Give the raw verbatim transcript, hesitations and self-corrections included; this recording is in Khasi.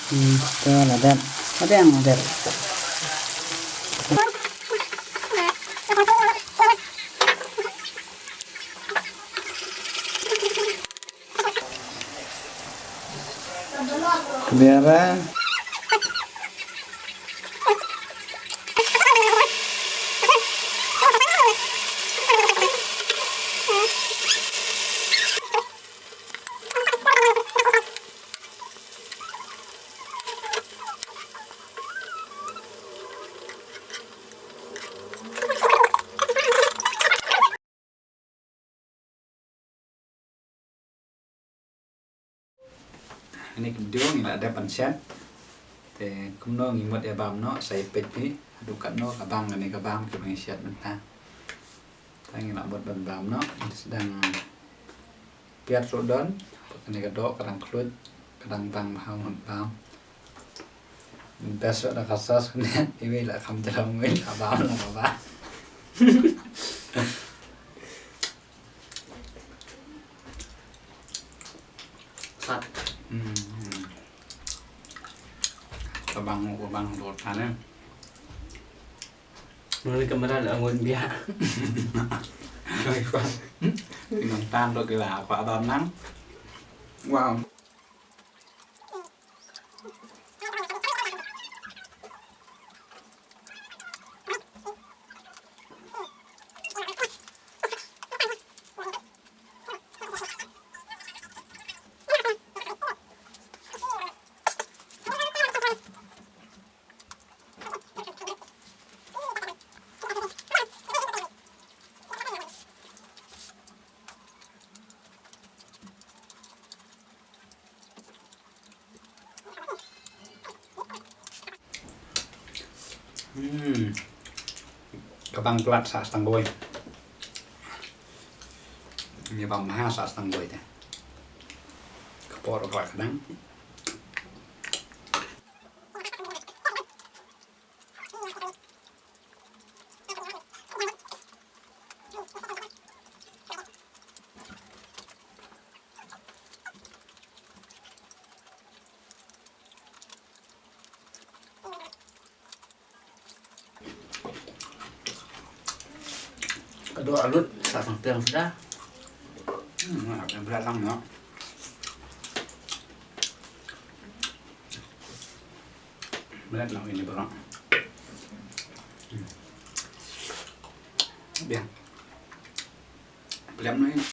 Hmm, to la dep. La dep, la dep. Biar, eh. Kane ka video ngi la dep ban shet. Te kumno ngi mut ïa bam noh, sa ïa peit phi haduh katno ka bang kane ka bam kiba ngi shet mynta. Te ngi la mut ban bam noh, ngi sdang piat ruh don. Kane ka doh ka dang khluit, ka dang bang bha, mut bam. Best da ka sauce ne, iwi la kham jrong, iwi la bam, la ka bam. Sat. Hmm. Ka bang, ka bang doh tane. Ngi kamera la ngun biang. Ngi nang tan doh ki la, kwah don nang. Wow. Hmm. Ka bang palat sah stang kawei. Ngi bam ha sah stang kawei te. Ka por ka dang. Ka doh alut, sa sang tiang sudah. Hmm, nak yang berat lang, nak. Berat lang ini, bro. Hmm. Biang. Blem noh ïa